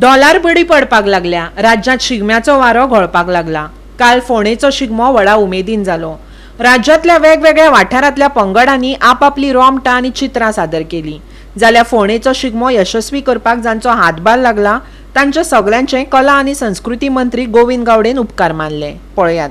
डॉलार बडी पडपाक लागल्या. राज्यांत शिगम्याचो वारो घोळपाक लागला. काल फोंडेचो शिगमो व्हडा उमेदीन जालो. राज्यांतल्या वेगवेगळ्या वाठारांतल्या पंगडांनी आपापली रोमटां आनी चित्रां सादर केली. जाल्यार फोंडेचो शिगमो यशस्वी करपाक जांचो हातभार लागला तांच्या सगल्यांचे कला आनी संस्कृती मंत्री गोविंद गावडेन उपकार मानले. पळयात.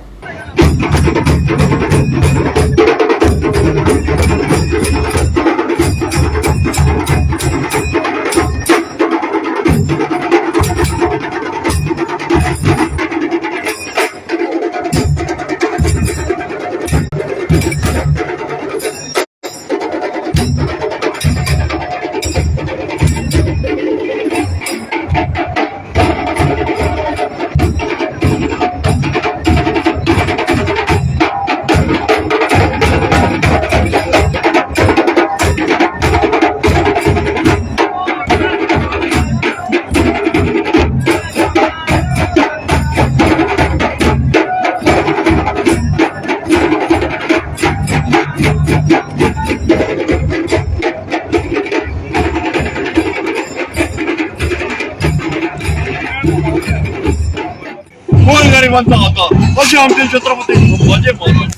गोरगरिबांचा होता असे आमचे छत्रपती संभाजी महाराज.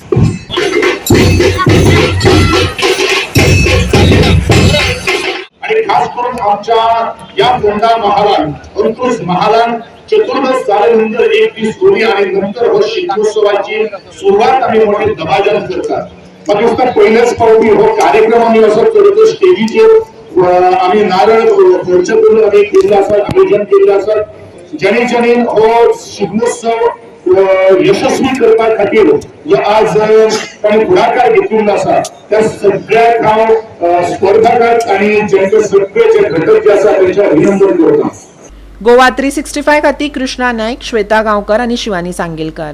आणि खास करून आमच्या या फोंडा महालात, अंत्रुज महालात चतुर्दश झाल्यानंतर एक दिवस होळी आणि नंतर हो शिगमोत्सवाची सुरुवात आम्ही मोठे दबाजन करतात. पाकिस्तान पहिल्याच फावटी हो कार्यक्रम आम्ही असो करतो. स्टेजीचेर आम्ही नारळ फोडचे करून आम्ही केल्लो आसा, आयोजन केल्लें आसा. जेणे जेणे हो शिगमोत्सव यशस्वी करपा खातीर जो आज तांणी फुडाकार घेतिल्लो आसा त्या सगळ्याक हांव स्पर्धकांक आनी जेंचे सगळे जे घटक जे आसा तेंचे अभिनंदन करता. गोवा 365 खातीर कृष्णा नाईक, श्वेता गांवकर आनी शिवानी सांगेलकर.